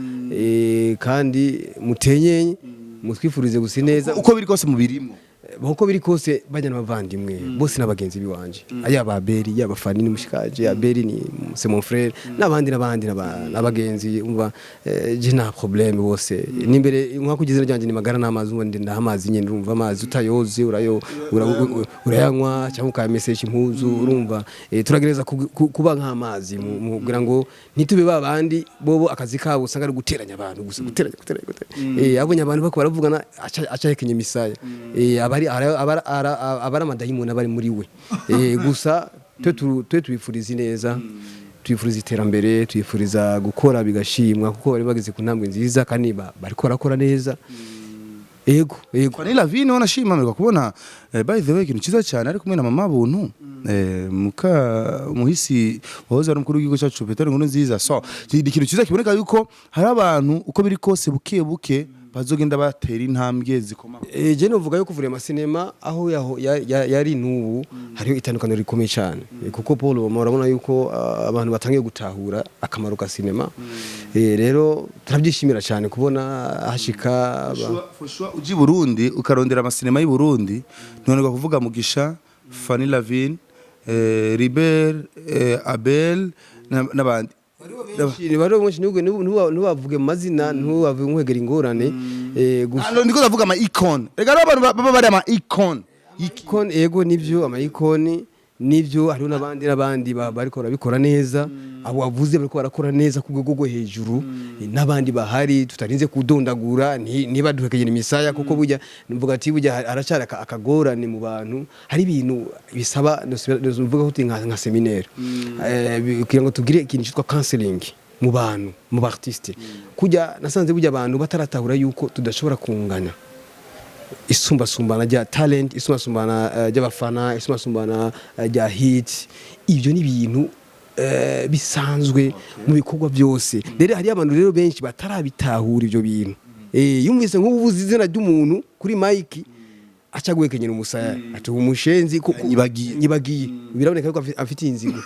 Kandi mutenyenye mutwifurize gusa neza. Uko biri kose mubirimo. Uko biri kose bajya n'abavandimwe bose n'abagenzi biwanje, yaba Abeli, yaba Fanny ni mushikaje, Abeli ni c'est mon frère, n'abandi n'abandi n'abagenzi. Umva, je nta problème, bose n'imbere nka kugize ryanje ni magara n'amazi. Umva, ndi amazi nyene. Urumva, amazi utayoze urayo urayanywa cyangwa ukayamesesha impuzu. Urumva, turagereza kuba nk'amazi kugira ngo ntitube babandi bobo akazi kabo usanga ari guteranya abantu gusa, guteranya, guteranya, guteranya. Abonye abantu bako baravugana aca hekenya imisaya. Abari abari amadayimoni abari muri we. Gusa twe tubifuriza ineza, twifuriza iterambere, twifuriza gukora bigashimwa, kuko bari bageze ku ntambwe nziza kandi bariko barakora neza. Yego. Fanny Lavine wanashima amerwa kubona, by the way, ikintu cyiza cyane, ari kumwe na mama Buntu, muka umuhisi wahoze ari umukuru w'igihugu cyacu Petero Nkurunziza. So ni ikintu cyiza kiboneka yuko hari abantu, uko biri kose, buke buke bazogenda batera intambwe zikoma. Je novuga yuko vraiment cinéma aho yaho yari n'ubu hariho itandukaniro rikomeye cyane. Kuko Paul Obama urabona yuko abantu batangiye gutahura akamaro ka cinéma. Rero turabyishimira cyane kubona hashika For sure, uji i Burundi ukarondera amasinema y'i Burundi, ntoneka kuvuga Mugisha, Fanny Lavine, Ribert, Abel n'abandi. Bariho benshi, ntubavuge mu mazina, ntubavuge nkwegera ingorane. Gusa Ano ndiko ndavuga ama icon. Rega rero abantu baba bari ama icon. Icon, ego nivyo, ama icon. Nivyo, hariho n'abandi bariko barabikora neza. Abo wavuze bariko barakora neza ku rwego rwo hejuru. N'abandi bahari tutarinze kudondagura, niba duhekeye imisaya, kuko burya mvuga ati burya haracyari akagorane mu bantu. Hari ibintu bisaba, mvuga ko nka séminaire, kugira ngo tugire ikintu cyitwa counseling mu bantu, mu ba artiste. Kujya nasanze burya abantu bataratahura yuko tudashobora kunganya isumbasumbana rya talent, isumbasumbana ry'abafana, isumbasumbana rya hit. Ibyo ni ibintu bisanzwe mu bikorwa byose. Rero hariyo abantu rero benshi batarabitahura ibyo bintu. Yumvise nk'ubu uvuze izina ry'umuntu kuri mike, aca guhekenyera umusaya ati umushenzi. Nyibagiye. Nyibagiye. Biraboneka ko afite inzigo.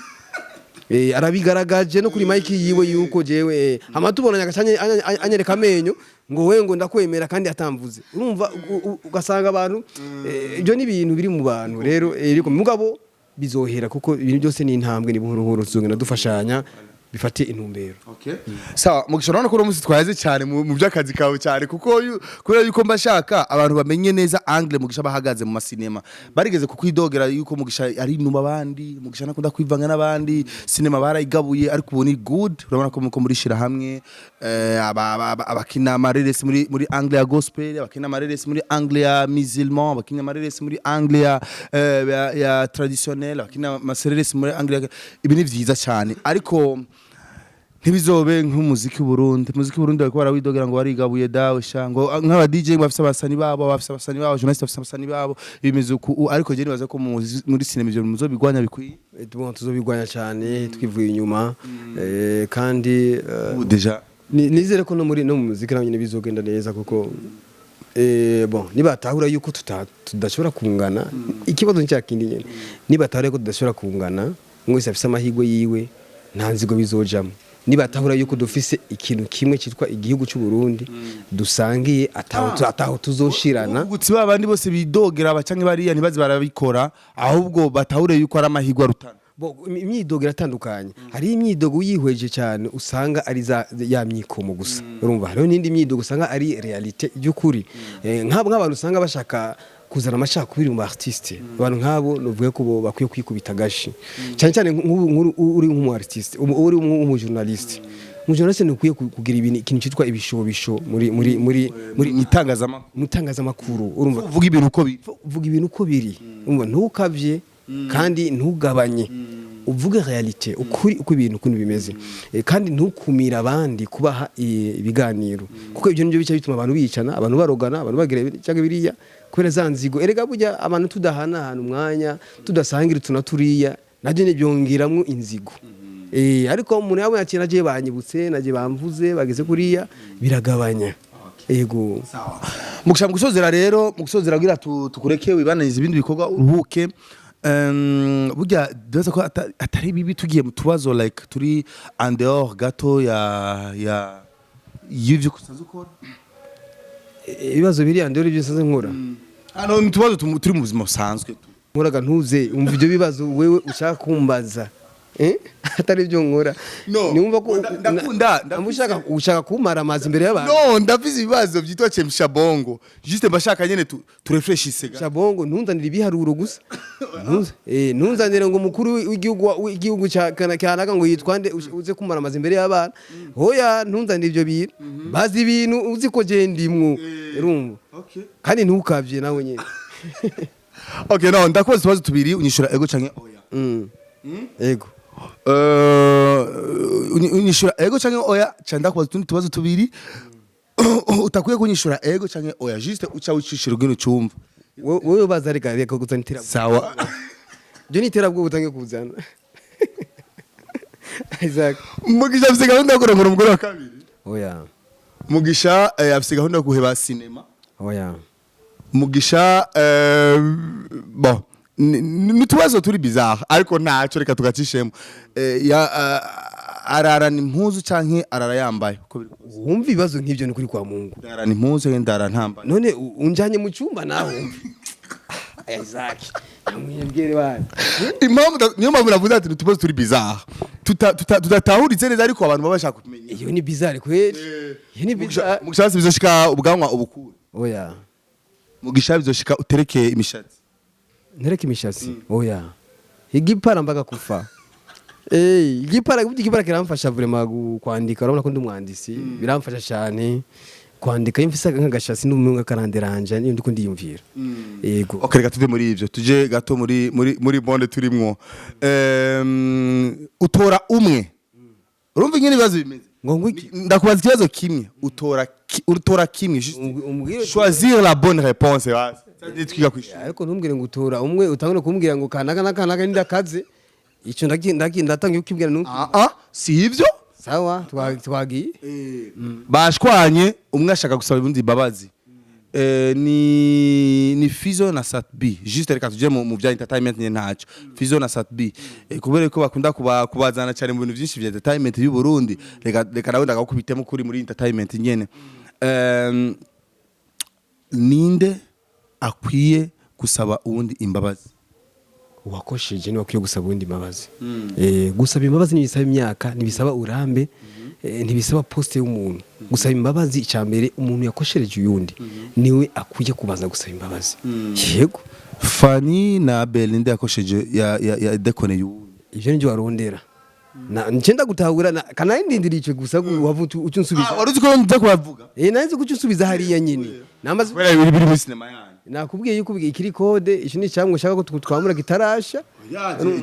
Arabigaragaje no kuri mike yiwe yuko jewe hama tubonanye agaca anyereka amenyo ngo we ngo ndakwemera kandi atamvuze. Urumva ugasanga abantu, ibyo ni ibintu biri mu bantu rero, ariko mugabo bizohera, kuko ibintu byose ni intambwe, ni buhoro buhoro tuzogenda dufashanya bifate intumbero. Sawa Mugisha, urabona ko uno munsi twaze cyane mu by'akazi kawe cyane, kuko kubera yuko mba shaka abantu bamenye neza angle Mugisha bahagaze mu masinema. Barigeze kukwidogera yuko Mugisha ari inyuma abandi, Mugisha nakunda kwivanga n'abandi, sinema barayigabuye, ariko ubu ni good. Urabona ko muko murishira hamwe, abakina amareresi muri angle ya gospel, abakina amareresi muri angle ya musulman, abakina amareresi muri angle ya traditionnel, abakina amareresi muri angle ya. Ibi ni vyiza cyane, ariko ntibizobe nk'umuziki w'Uburundi. Umuziki w'Uburundi bariko barawidogera ngo barigabuye dawe sha, ngo nk'aba DJ ngo bafise abasani babo, bafise abasani babo, journaliste bafise abasani babo, bimeze uku. Ariko je nibaza ko muri sinema ivyo muzobigwanya bikwiye. Bon, tuzobigwanya cyane twivuye inyuma, kandi ubu déjà nizere ko no mu muziki naho nyine bizogenda neza, kuko bon, nibatahura yuko tudashobora kungana, ikibazo ni cya kindi nyene. Nibatahura yuko tudashobora kungana, umwe wese afise amahirwe yiwe, nta nzigo bizojamo. Nibatahura yuko dufise ikintu kimwe cyitwa igihugu cy'u Burundi dusangiye, ataho tuzoshirana. Ubutsi babandi bose bidogera aba canke bariya ntibaze barabikora, ahubwo batahure yuko ari amahirwe arutana. Bo, imyidogo iratandukanye. Hari imyidogo uyihweje cyane usanga ari za ya myikomo gusa. Urumva hariho n'indi myidogo usanga ari réalité y'ukuri. Nk'abo nk'abantu usanga bashaka kuzana amacakubiri mu artiste, abantu nk'abo novuga ko bo bakwiye kwikubita agashi cyane cyane. Nk'ubu uri nk'umu artiste, uri nk'umu journaliste, mu journaliste ntukwiye kugira ibintu, ikintu cyitwa ibishobisho muri mu itangazamakuru. Mu itangazamakuru, urumva. Uvuga ibintu uko biri. Uvuga ibintu uko biri, urumva, ntukavye kandi ntugabanye, uvuge réalité, ukuri uko ibintu ukuntu bimeze. Kandi ntukumire abandi kubaha ibiganiro, kuko ibyo nibyo bica bituma abantu bicana, abantu barogana, abantu bagira cyangwa biriya kubera za nzigo. Erega burya abantu tudahanahana umwanya, tudasangira utu na turiya, nabyo ntibyongeramwo inzigo. Ariko umuntu yabonye ati nagiye banyibutse, nagiye bamvuze, bageze kuriya, biragabanya. Yego. Mugisha, mu gusozera rero, mu gusozera kugira tukureke wibananize ibindi bikorwa, uruhuke. Burya ndaza ko atari bibi tugiye mu tubazo like turi en dehors gato ya y'ivyo usanzwe ukora. Ibibazo biriya ndero ibyo nsanzwe nkora. Hano ni utubazo turi mu buzima busanzwe. Nkoraga ntuze umva ibyo bibazo wewe ushaka kumbaza, eh? Atari ibyo nkora. No, Niwumva ko ushaka kumara amazi imbere y'abantu. No, ndafise ibibazo byitwa chemsha bongo, juste mbashaka nyene turefreshise ga. Shabongo, ntunzanire ibiharuro gusa. Ntunzanire ngo umukuru w'igihugu ca kanaka ngo yitwa nde, uze kumara amazi imbere y'abana. Hoya, ntunzanire ibyo bintu. Bazi ibintu uzi ko je ndimwo, urumva. Kandi ntukavye nawe nyene. Okay, no ndakubaza utubazo tubiri, unyishura ego canke oya. Ego. Unyishura ego canke oya, ca ndakubaza utundi tubazo tubiri utakwiye kunyishura ego canke oya, juste uca wicishira ubwino ucumva. Wewe baza, reka kuzana iterabwoba. Sawa. Byo ni iterabwoba utangiye kuzana, Isaac. Mugisha afise gahunda yo kurongora umugore wa kabiri? Oya. Mugisha afise gahunda yo guheba sinema? Oya. Mugisha, bon, ni utubazo turi bizarre, ariko ntacyo, reka tugacishemo. Ararana impuzu canke arara yambaye? Uko biri kose. Wumva ibibazo nk'ibyo ni kuri kwa Mungu. Ndarana impuzu canke ndara ntambaye? None unjanye mu cyumba nawe wumva. Isaac, namwibwire bana. Impamvu niyo mpamvu navuze ati ni utubazo turi bizarre, tudatahuritse neza, ariko abantu baba bashaka kumenya. Iyo ni bizarre kweli, iyo ni bizarre. Mugisha, bizoshika ubwanwa ubukure? Oya. Mugisha, bizoshika uterekeye imishatsi? Ntereke imishatsi? Oya. Igipara mbaga kufa. Eh, igipara, burya igipara kiramfasha vraiment kwandika. Urabona ko ndi umwanditsi, biramfasha cyane kwandika iyo mfise nk'agashasi n'umwe karanderanja niyo ndiko ndiyumvira. Yego. Okay, reka tuve muri ivyo, tuje gato muri bonde turimwo. Utora umwe, urumva ingene ibibazo bimeze? Ngo iki? Ndakubaza ikibazo kimwe, utora kimwe juste. Umbwire. Choisir la bonne réponse, basi twiga kwishuri. Ariko ntumbwire ngo utora umwe, utangure kumbwira ngo kanaka na kanaka ndakaze. Ico ndaki ndatangiye kukibwira nuko. Ah ah, si ivyo. Sawa, twagiye. Bashwanye, umwe ashaka gusaba ubundi imbabazi. Ni Fizo na Sat-B. Juste reka tuje mu bya entertainment nyene, ntacyo. Fizo na Sat-B, kubera ko bakunda kubazana cyane mu bintu byinshi bya entertainment y'u Burundi, reka nawe ndagakubitemo kuri muri entertainment nyene. Ninde akwiye gusaba uwundi imbabazi? Uwakosheje niwe akwiye gusaba uwundi imbabazi. Gusaba imbabazi ntibisaba imyaka, ntibisaba urambe, ntibisaba poste y'umuntu. Gusaba imbabazi, icya mbere, umuntu yakoshereje uyundi niwe akwiye kubanza gusaba imbabazi, yego. Fanny na Abel, ninde yakosheje, ya dekoneye uwundi? Ivyo nivyo warondera na nce gutahura kanari icyo gusa wavuga ucyo unsubiza. Ah, wari uzi ko nza kubavuga? Eh, nari nzi ko ucyo unsubiza hariya nyine namaze. Kubera biri muri sinema yanyu. Nakubwiye yuko ikiri code, icyo ni icyamwe ushaka ko twamura kitarasha.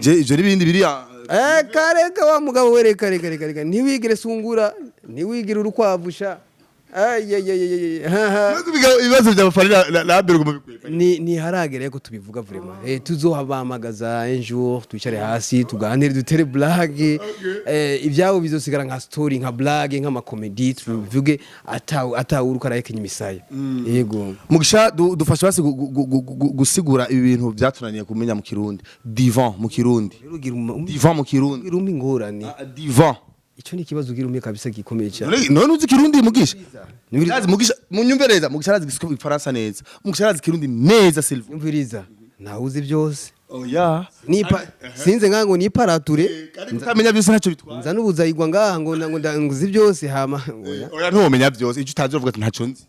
Je ivyo n'ibindi biri. Eh, kareka wa mugabo we, reka reka reka reka, ntiwigire sungura, ntiwigire urukwavu sha. Ay ay ay ay, ha ha. Ibibazo bya Fanny na Abel ugomba bikwiye. Ni ntiharagera ko tubivuga vraiment. Tuzohabamagaza un jour, twicare hasi, tuganire, dutere blague. Ibyabo bizosigara nka story, nka blague, nk'amakomedi, tubivuge ata uruko arayekenya imisaya, yego. Mugisha, dufashe basi gusigura ibi bintu byatunaniye kumenya mu Kirundi. Divan mu Kirundi. Rero ugira Divan mu Kirundi. ugira umpa ingorane. Ah, divan. Icyo ni ikibazo ugira umpe kabisa gikomeye cyane. None uzi Kirundi, Mugisha? Nibiri- Arazi Mugisha, munyumve neza, Mugisha arazi Igifaransa neza. Mugisha arazi Kirundi neza, Silva. Nyumviriza, ntawuzi byose. Oya. Nipa sinze ngango niparature. Kandi kutamenya byose ntacyo bitwaye. Nza n'ubuzayigwa ngaha ngo nguzi byose hama oya. Oya, ntiwomenya byose. Icyo utazi uvuga ati ntacyo nzi.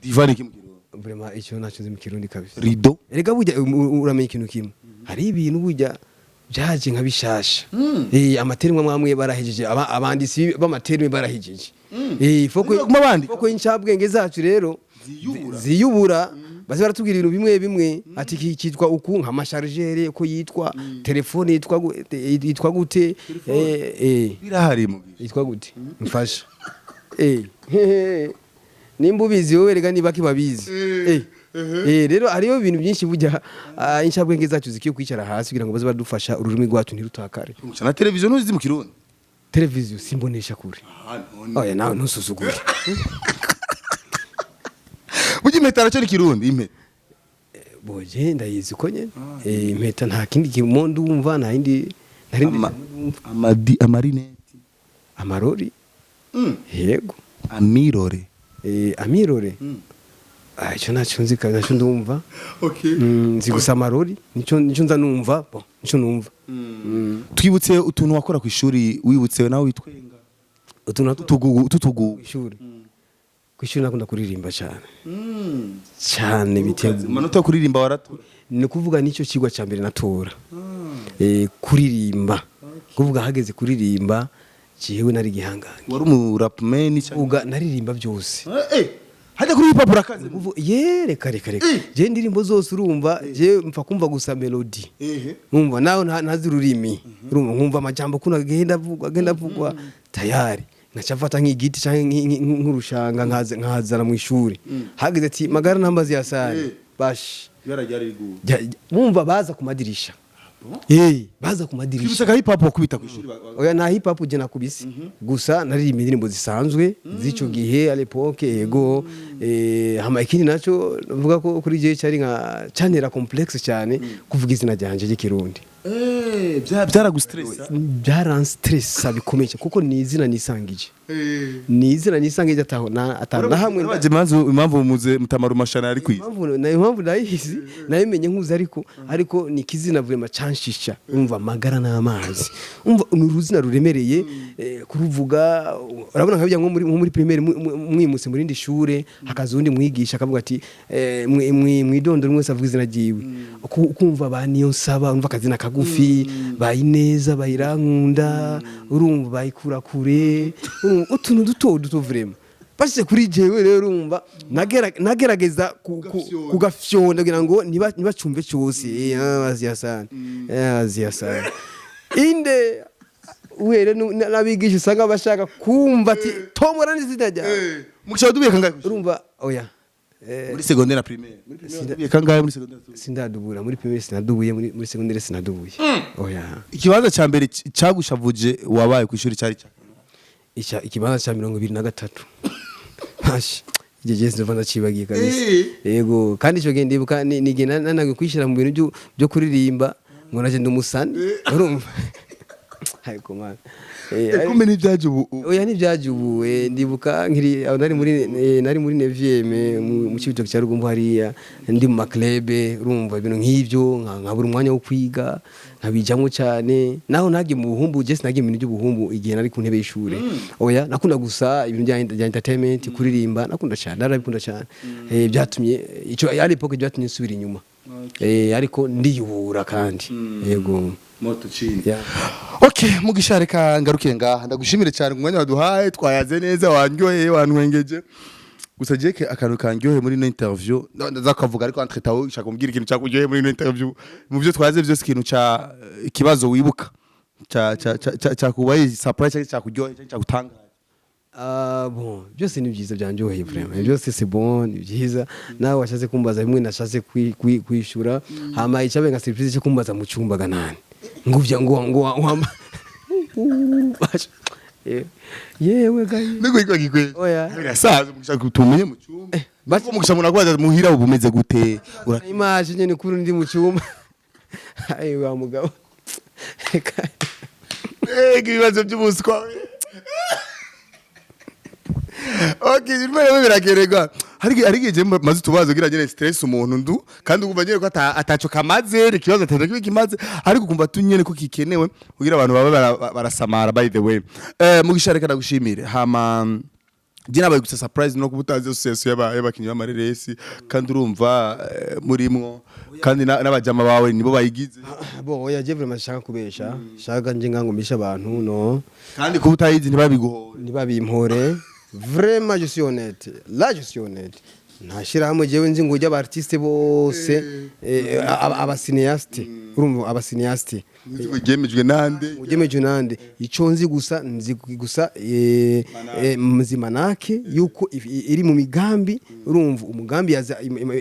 Divan ni iki mu Kirundi? Vraiment, icyo ntacyo nzi mu Kirundi kabisa. Rideau. Erega burya uramenya ikintu kimwe, hari ibintu burya byaje nka bishasha. Amaterme amwe barahejeje, abanditsi b'amaterme barahejeje. Foko Baguma bandika. foko incabwenge zacu rero Ziyubura. Ziyubura, baze baratubwira ibintu bimwe bimwe ati iki cyitwa uku, nka amashargeur ko yitwa telefone, yitwa gute? Birahari, Mugisha. Yitwa gute? Mfasha. Nimba ubizi wowe, rega niba kibabizi. Rero hariyo ibintu byinshi burya, incabwenge zacu zikwiye kwicara hasi kugira ngo baze badufasha ururimi rwacu ntirutakare. Mugisha, na televiziyo ntuzi mu Kirundi? Televiziyo simbonesha kure. Ah, none. Oya, nawe ntusuzugure. Burya impeta nacyo ni Kirundi, impeta. Boje ndayizi ko nyene. Impeta nta kindi kimo ndumva, nta yindi, nta rindi. Amadi, amarineti. Amarori. Yego. Amirore. Amirore. Ah, icyo ntacyo nzi kandi ntacyo ndumva. Okay. Nzi gusa amarori, nico nza numva, bon, nico numva. Twibutse utuntu wakora ku ishuri, wibutse nawe witwenga. Utuntu tutugugu tutugugu. Kwishuri nakunda kuririmba cyane cyane bitewe Amanota yo kuririmba waratora? Ni ukuvuga nicyo kigwa cya mbere natora. Kuririmba, kuvuga hageze kuririmba, jewe nari gihangange. Wari umurapman cyangwa? Uga naririmba byose. Hajya kuri hip hop urakaze? Ye, reka reka reka. Je indirimbo zose, urumva, je mpfa kumva gusa melody. Numva nawe ntazi ururimi, urumva, nkumva amajambo kuno agenda avugwa, agenda avugwa, tayari nkaca mfata nk'igiti canke nk'urushanga, nkazana mu ishuri hageze ati magara ntambazi ya sare bash. Ibara ryari riguye. Bumva baza ku madirisha, baza ku madirisha. Twibutse ka hip hop wakubita ku ishuri. Oya, nta hip hop je nakubise, gusa naririmba indirimbo zisanzwe z'ico gihe, à l'époque, yego. Hama ikindi naco mvuga ko kuri je cyari nka cantera complexe cyane kuvuga izina ryanje ry'ikirundi. Byaragustressa? Byaranstressa bikomeye cyane, kuko ni izina nisangije. Ni izina nisange ataho na atanu na hamwe. Urabaje impamvu muze Mutama Rumashana ari kwiza? Impamvu na impamvu ndayizi, nayimenye nkuze, ariko ni kizina vraiment canshisha. Umva, amagara n'amazi, umva, ni uruzina ruremereye kuruvuga. Urabona nka bijya nko muri primaire, mwimutse muri rindi shure, hakaza undi mwigisha akavuga ati mwidondoro mwese, avuga izina ryiwe. Ukumva ba niyo nsaba, umva, akazina kagufi, bayineza, bayirankunda, urumva, bayikura kure, urumva, utuntu duto duto vraiment bashyize kuri jewe. Rero urumva nagerageza kugafyonda kugira ngo ntibacumve cyose. Aziyasana, aziyasana inde uhere n'abigisha usanga bashaka kumva ati tomora n'izina ryawe. Mugisha, wadubiye kangahe? Urumva, oya. Muri secondaire na primaire, muri primaire wadubiye kangahe, muri secondaire? Sindadubura. Muri primaire sinadubuye, muri secondaire sinadubuye, oya. Ikibanza ca mbere cagushavuje wabaye ku ishuri cyari cya? Ikibanza cya 23. Hashi icyo gihe sinumva ndacibagiye kabisa. Yego, kandi icyo gihe ndibuka ni igihe nananiwe kwishyira mu bintu byo kuririmba ngo naje ndi umusani, urumva, ariko man Kumbe n'ibyaje ubu Oya, ntibyaje ubu. Ndibuka nkiri aho nari muri neuvième mu Cibitoke cya Rugombo hariya, ndi mu ma club, urumva, ibintu nk'ibyo, nkabura umwanya wo kwiga, nkabijamwo cyane. Naho nagiye mu buhumbu, je sinagiye mu bintu by'ubuhumbu igihe nari ku ntebe y'ishure, oya. Nakunda gusa ibintu bya entertainment, kuririmba nakunda cyane, narabikunda cyane. Byatumye ico ari époque byatumye nsubira inyuma, ariko ndiyubura kandi, yego. Moto chini. Yeah. Okay, Mugisha, reka ngarukire ngaha. Ndagushimire cyane ku mwanya waduhaye, twayaze neza, wanyoheye, wantwengeje. Gusa jeke akantu kanyoheye muri ino interview ndaza kavuga, ariko entre temps ushaka kumbwira ikintu cyakuryoheye muri ino interview, mu byo twaze byose, ikintu ca ikibazo wibuka ca ca ca cyakubaye surprise cyangwa cyakuryoheye cyangwa cyagutangaje. Ah, bon, byose ni byiza, byanjyoheye vraiment, byose c'est bon, ni byiza. Nawe washatse kumbaza bimwe nashatse kwishura, hama icyabaye nka surprise cyo kumbaza mu cyumba ganani nguvya ngo wamba. Yewe gayi. Niko iko gikwe. Oya. Birasaza, Mugisha, tumenye mu cyumba. Mugisha, umuntu akubaza muhira ubu umeze gute? Image nyene kuri ndi mu cyumba, ayi wa mugabo. Ega ibibazo by'ubuswa. Okay, bimwe biragererwa. Hari igihe maze utubazo kugira nyene stress umuntu ndu, kandi ukumva nyene ko ataco kamaze, ikibazo ataco kiba kimaze, ariko ukumva tu nyene ko kikenewe kugira abantu babe barasamara. By the way, Mugisha, reka ndagushimire. Hama je nabaye gusa surprise no kuba utazi association y'abakinyi b'amareresi, kandi urumva murimwo, kandi n'abajama bawe nibo bayigize. Bon, oya, je vraiment shaka kubesha, shaka nje ngango mbisha abantu, no. Kandi kuba utayizi ntibabiguhore. Ntibabimpore, vraiment je suis honnête là, je suis honnête. Nta shyirahamwe jewe nzi ngo ujye artiste bose, aba cinéaste, urumva, aba cinéaste. Ryemejwe nande? Ugemeje nande? Ico nzi gusa, nzi gusa mzimanake yuko iri mu migambi, urumva, umugambi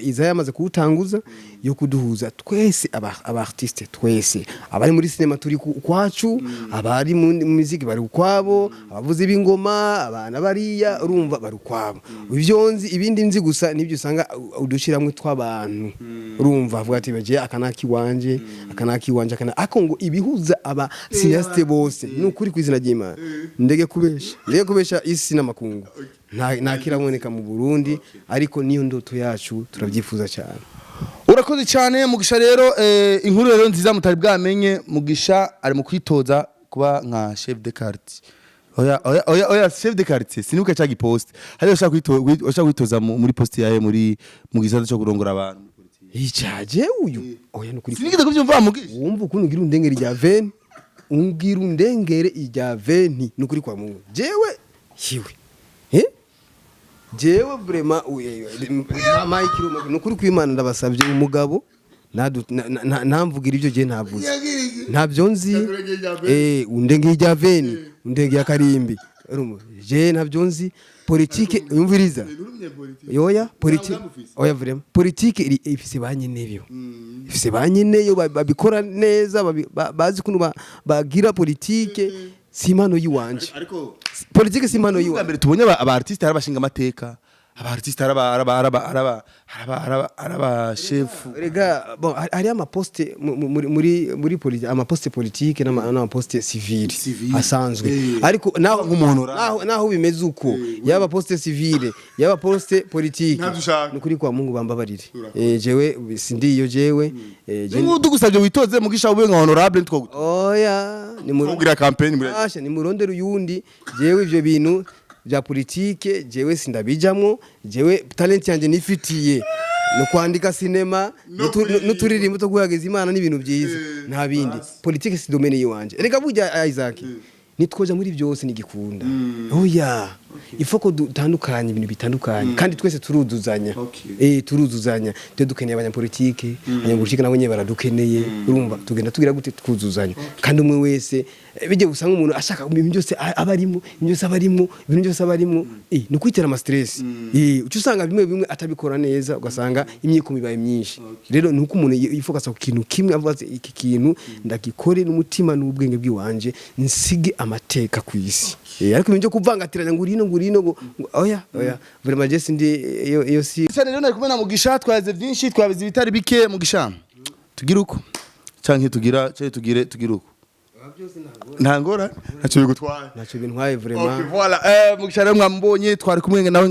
iza yamaze kuwutanguza yo kuduhuza twese aba artiste twese, abari muri cinema turi ukwacu, abari mu muziki bari ukwabo, abavuzi b'ingoma, abana bariya, urumva, bari ukwabo. Ivyo nzi, ibindi nzi gusa nibyo usanga udushiramwe tw'abantu, urumva, avuga ati baje akanaki wanje, akanaki wanje, akana ako, ngo ibihuza aba cinéaste bose. Ni ukuri kw'izina ry'Imana, ndege kubesha, ndege kubesha isi n'amakungu, nta kiraboneka mu Burundi, ariko niyo ndoto yacu, turabyifuza cyane. Urakoze cyane, Mugisha. Rero inkuru rero nziza mutari bwamenye, Mugisha ari mu kwitoza kuba nka chef de quartier. Oya, oya, oya, oya, chef de quartier sinibuka cya giposte hari ushaka kwitoza muri poste yawe muri mu gisata cyo kurongora abantu muri politiki. Icaje uyu, oya, ni ukuri. Sinigeze kubyumva, Mugisha. Wumva ukuntu ugira undengere irya veni, umbwira undengere irya veni, ni ukuri kwa Mungu, jewe hiwe jewe vraiment mama, ni ukuri kw'Imana, ndabasabye umugabo ntamvugira ibyo je ntavuze, ntabyo nzi. Undengeye irya veni, undengeye akarimbi. Urumva, je ntabyo nzi politike, yumviriza, yoya politike, oya, vraiment politike iri ifise ba nyeneyo, ifise ba nyeneyo babikora neza, bazi ukuntu bagira politike. Si impano yiwanje. Ariko Politike si impano bwa yiwanje. mbere tubonye aba artiste, hari abashinga amateka, Aba artiste araba chef. Rega, bon, hari amaposte muri amaposte politique n'amaposte civile Civile. asanzwe. Ariko naho Nk'umuntu naho bimeze uko, yaba poste civile, yaba poste politique, Ntabyo ushaka. Nukuri kwa Mungu, bambabarire, jewe sindiyo, jewe Niba tugusabye witoze, Mugisha, ube nka honorable, nitwo Oya, ni mu kugira campaign muri Asha, ni murondero uyundi. Jewe ivyo bintu bya politike jewe sindabijamwo. Jewe talent yanjye nifitiye no kwandika sinema n'uturirimbo two guhagiza Imana n'ibintu byiza, nta bindi. Politike si domaine yiwanje. Reka burya, Isaac, nitwoja muri byose nigikunda. Oya, ifo ko dutandukanye ibintu bitandukanye, kandi twese turuzuzanya. Turuzuzanya. Twe dukeneye abanyapolitike, abanyapolitike nabo nyene baradukeneye. Urumva, tugenda tugira gute, twuzuzanya. Kandi umwe wese bijye usanga umuntu ashaka ibintu byose aba arimo, ibintu byose aba arimo, ibintu byose aba arimo, ni ukwitera ama stress. Uca usanga bimwe bimwe atabikora neza, ugasanga imyikomo ibaye myinshi. Rero ni uko umuntu yifokasa ku kintu kimwe, avuga ati: "Iki kintu ndagikore n'umutima n'ubwenge bw'iwanje, nsige amateka ku isi." Ariko ibintu byo kuvangatiranya ngo urino, ngo urino, ngo oya, oya, vraiment je sindi iyo si. Cyane. Rero nari kumwe na Mugisha, twaze byinshi, twabize ibitari bike. Mugisha, tugira uko canke tugira canke tugire uko, nta ngora, ntacyo bigutwaye? Ntacyo bintwaye vraiment. Okay, voilà. Mugisha rero mwamubonye, twari kumwe nawe.